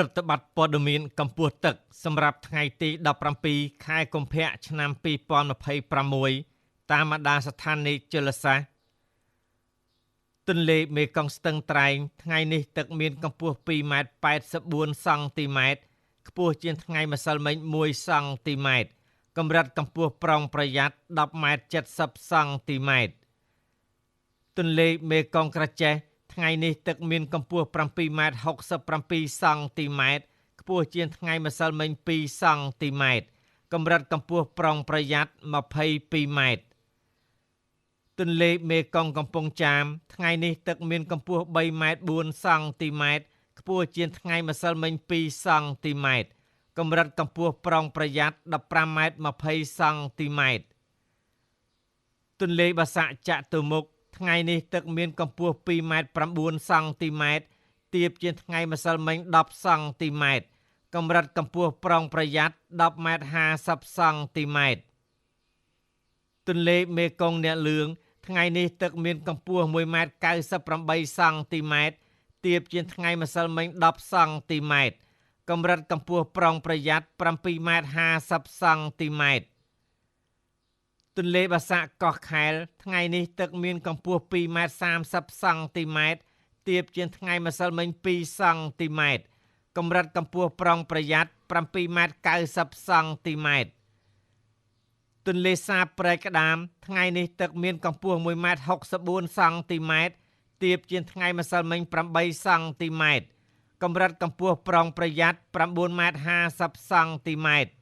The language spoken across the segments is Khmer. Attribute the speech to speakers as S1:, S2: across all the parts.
S1: ព្រឹត្តិបត្រព័ត៌មានកម្ពស់ទឹកសម្រាប់ថ្ងៃទី17ខែកុម្ភៈឆ្នាំ2026តាមបណ្ដាស្ថានីយ៍ជលសាស្ត្រទន្លេមេគង្គស្ទឹងត្រែងថ្ងៃនេះទឹកមានកម្ពស់2.84ម៉ែត្រសង់ទីម៉ែត្រខ្ពស់ជាងថ្ងៃម្សិលមិញ1សង់ទីម៉ែត្រកម្រិតកម្ពស់ប្រុងប្រយ័ត្ន10.70ម៉ែត្រសង់ទីម៉ែត្រទន្លេមេគង្គក្រចេះថ្ងៃនេះទឹកមានកម្ពស់7.67ម៉ែត្រសង់ទីម៉ែត្រខ្ពស់ជាងថ្ងៃម្សិលមិញ2សង់ទីម៉ែត្រកម្រិតកម្ពស់ប្រុងប្រយ័ត្ន22ម៉ែត្រទន្លេមេគង្គកំពង់ចាមថ្ងៃនេះទឹកមានកម្ពស់3.4ម៉ែត្រសង់ទីម៉ែត្រខ្ពស់ជាងថ្ងៃម្សិលមិញ2សង់ទីម៉ែត្រកម្រិតកម្ពស់ប្រុងប្រយ័ត្ន15.20ម៉ែត្រសង់ទីម៉ែត្រទន្លេបាសាក់ចតុមុខថ្ងៃនេះទឹកមានកម្ពស់2.9ម៉ែត្រសង់ទីម៉ែត្រទាបជាងថ្ងៃម្សិលមិញ10សង់ទីម៉ែត្រកម្រិតកម្ពស់ប្រុងប្រយ័ត្ន10.50ម៉ែត្រសង់ទីម៉ែត្រទន្លេមេគង្គអ្នកលឿងថ្ងៃនេះទឹកមានកម្ពស់1.98ម៉ែត្រសង់ទីម៉ែត្រទាបជាងថ្ងៃម្សិលមិញ10សង់ទីម៉ែត្រកម្រិតកម្ពស់ប្រុងប្រយ័ត្ន7.50ម៉ែត្រសង់ទីម៉ែត្រទន្លេបាសាក់កោះខែលថ្ងៃនេះទឹកមានកម្ពស់2.30ម៉ែត្រសង់ទីម៉ែត្រទាបជាងថ្ងៃម្សិលមិញ2សង់ទីម៉ែត្រកម្រិតកម្ពស់ប្រុងប្រយ័ត្ន7.90ម៉ែត្រសង់ទីម៉ែត្រទន្លេសាបព្រែកក្តាមថ្ងៃនេះទឹកមានកម្ពស់1.64ម៉ែត្រសង់ទីម៉ែត្រទាបជាងថ្ងៃម្សិលមិញ8សង់ទីម៉ែត្រកម្រិតកម្ពស់ប្រុងប្រយ័ត្ន9.50ម៉ែត្រសង់ទីម៉ែត្រ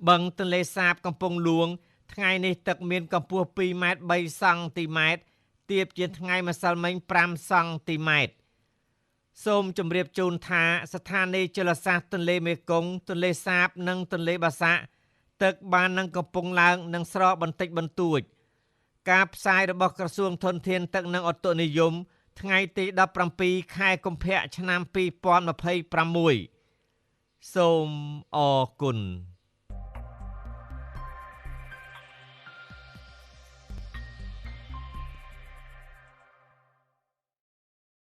S1: បឹងទន្លេសាបកំពង់លួងថ្ងៃនេះទឹកមានកម្ពស់2.3ម៉ែត្រសង់ទីម៉ែត្រទាបជាងថ្ងៃម្សិលមិញ5សង់ទីម៉ែត្រសូមជម្រាបជូនថាស្ថានីយ៍ជលសាស្ត្រទន្លេមេគង្គទន្លេសាបនិងទន្លេបាសាក់ទឹកបាននឹងកំពុងឡើងនិងស្រកបន្តិចបន្តួចការផ្សាយរបស់ក្រសួងធនធានទឹកនិងឧតុនិយមថ្ងៃទី17ខែកុម្ភៈឆ្នាំ2026សូមអរគុណ។